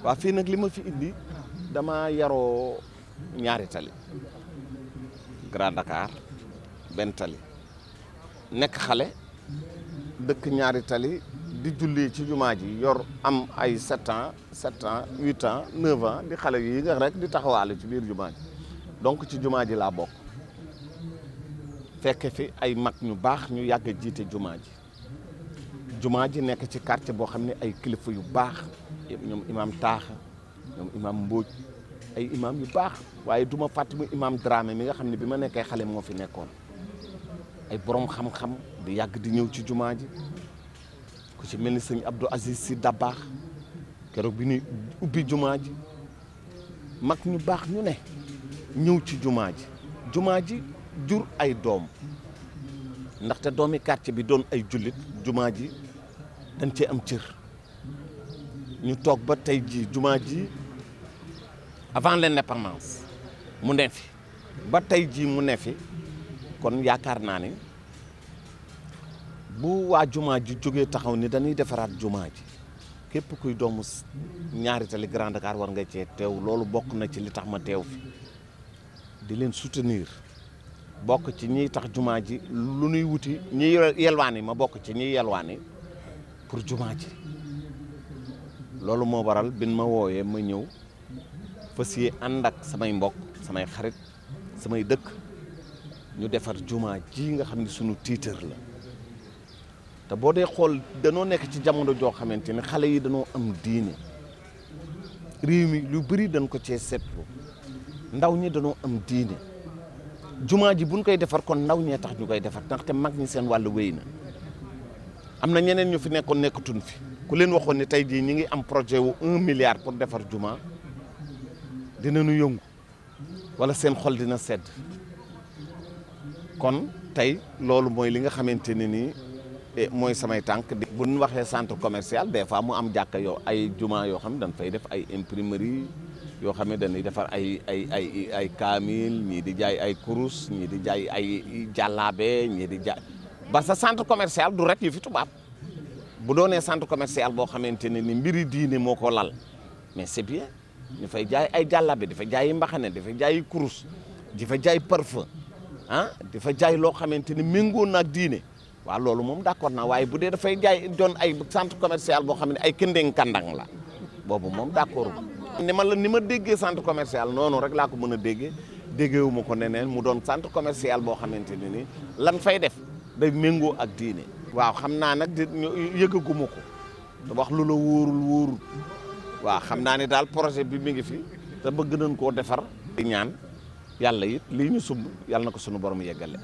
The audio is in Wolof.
waa fii nag li ma fi indi dama yaroo ñaari tali Grand Dakar benn tali nekk xale dëkk ñaari tali di julli ci jumaa ji yor am ay 7 ans 8 ans 9 ans di xale yi nga rek di taxawaale ci biir jumaa ji donc ci jumaa ji laa bokk fekke fi ay mag ñu baax ñu yàgg a jiite jumaa ji nekk ci quartier boo xam ne ay kilifa yu baax ñoom imam Taaxa ñoom imam Mbóoj ay imam yu baax waaye du ma fàtte mu imam Dramé mi nga xam ne bi ma nekkee xale moo fi nekkoon ay borom xam-xam di yàgg di ñëw ci jumaa ji ku ci mel ni sëñ Abdou Aziz Sy Dabakh keroog bi ñuy ubbi jumaa ji mag ñu baax ñu ne ñëw ci jumaa ji jur ay doom ndaxte doomi quartier bi doon ay jullit jumaa ji dañ cee am cër ñu toog ba tey jii jumaa ji avant l'indépendance mu ne fi ba tey jii mu ne fi kon yaakaar naa ni bu waa jumaa ji jógee taxaw ni dañuy defaraat jumaa ji képp kuy doomu ñaari tali Grand Dakar war nga cee teew loolu bokk na ci li tax ma teew fi di leen soutenir bokk ci ñiy tax jumaa ji lu nuy wuti ñi yelwaani ma bokk ci ñiy yelwaani pour jumaa ji loolu moo waral bin ma wooyee ma ñëw fas yéene ànd ak samay mbokk samay xarit samay dëkk ñu defar jumaa ji nga xam ne sunu tiitër la te boo dee xool danoo nekk ci jamono joo xamante ne xale yi danoo am diine réew mi lu bëri dañ ko cee seetlu ndaw ñi danoo am diine jumaa ji buñ koy defar kon ndaw ñee tax ñu koy defar ndaxte mag ñi seen wàllu wéy na am na ñeneen ñu fi nekkoon nekkatun fi ku leen waxoon ne tey jii ñi ngi am projet wu 1 milliard pour defar jumaa dinañu yëngu wala seen xol dina sedd kon tey loolu mooy li nga xamante ne nii mooy samay tànk bu ñu waxee centre commercial des fois mu am jàkka yoo ay jumaa yoo xam ne dañ fay def ay imprimerie yoo xam ne dañuy defar ay kaamil ñii di jaay ay kurus ñii di jaay ay jàllaabe ñii di jaay ba sa centre commercial du rek yu fi tubaab bu doonee centre commercial boo xamante ne ni mbiri diine moo ko lal mais c'est bien ñu fay jaay ay jàllaabe di fa jaay mbaxane di fa jaay kurus di fa jaay parfum di fa jaay loo xamante ni méngoo naag diine waaw loolu moom d'accord naa waaye bu dee dafay jaay doon ay centre commercial boo xam ne ay këndeng kandang la boobu moom d'accord ni ma déggee centre commercial noonu rek laa ko mën a déggeewu ma ko neneen mu doon centre commercial boo xamante ne ni lan fay def day méngoo ak diine waaw xam naa nag yëgaguma ko te wax lu la wóorul waaw xam naa ne daal projet bi mi ngi fi te bëgg nañ koo defar di ñaan yàlla it lii ñu sumb yàlla na ko sunu borom yeggale